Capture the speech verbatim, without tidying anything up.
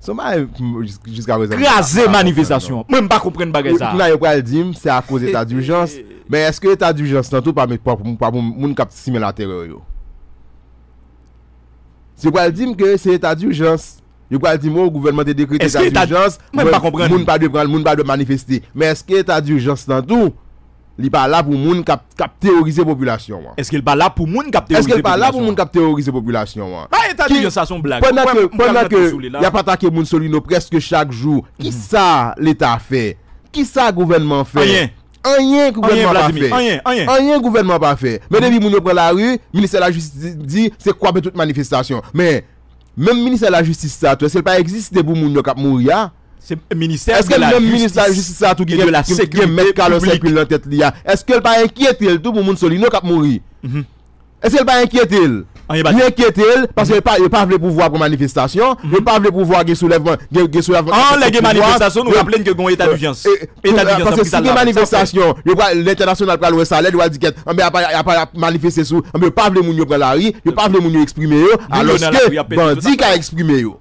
Se yon bagay, m, jis- jiska prezan, m pa- Kraze m pa manifestasyon. Mwen, m pa konprann bagay sa. Nan, yo pral di m se akoz eta dijans. Men èske eta dijans lan tou pa, pa, pa pou moun k ap simen latèrè yo? Se pral di m ke se eta dijans. Yo pral di m, o, gouvènman te dekrete eta dijans. Mwen, pa konprann. Moun pa dwe pran, moun pa dwe manifeste. Men èske eta dijans lan tou, li pa la pou moun k ap, k ap teworize popilasyon an? Èske l pa la pou moun k ap teworize popilasyon an? Èske l pa la pou moun k ap teworize popilasyon an? Ba eta dijans sa se yon blag. Pandan ke, pandan ke y ap atake moun Solino prèske chak jou, kisa Leta fè? Kisa gouvènman fè? Anyen. Anyen gouvènman pa fè. Anyen, Vladimir, anyen, anyen. Anyen gouvènman pa fè. Men depi moun yo pran lari, ministè lajistis di, di se kwape tout manifestasyon. Men menm ministè lajistis sa tou, èske l pa egziste pou moun yo k ap mouri a? Èske menm ministè lajistis sa tou ki gen, ki gen mèt kalòs sèkil nan tèt li a? Èske l pa enkyete l tou pou moun Solino k ap mouri? Èske l pa enkyete l? Li enkyete l paske yo pa, yo pa vle pou vwa pran manifestasyon, yo pa vle pou vwa gen soulèvman, gen, gen soulèvman. Anlè gen manifestasyon, nou raple n ke gen yon eta dijans. Eta dijans, paske si gen manifestasyon, yo pral, lentènasyonal pral wè sa lèd, yo pral di kèt, anben apa, apa y ap manifeste sou, anben yo pa vle moun yo pran lari, yo pa vle moun yo eksprime yo, alòske bandi ka eksprime yo.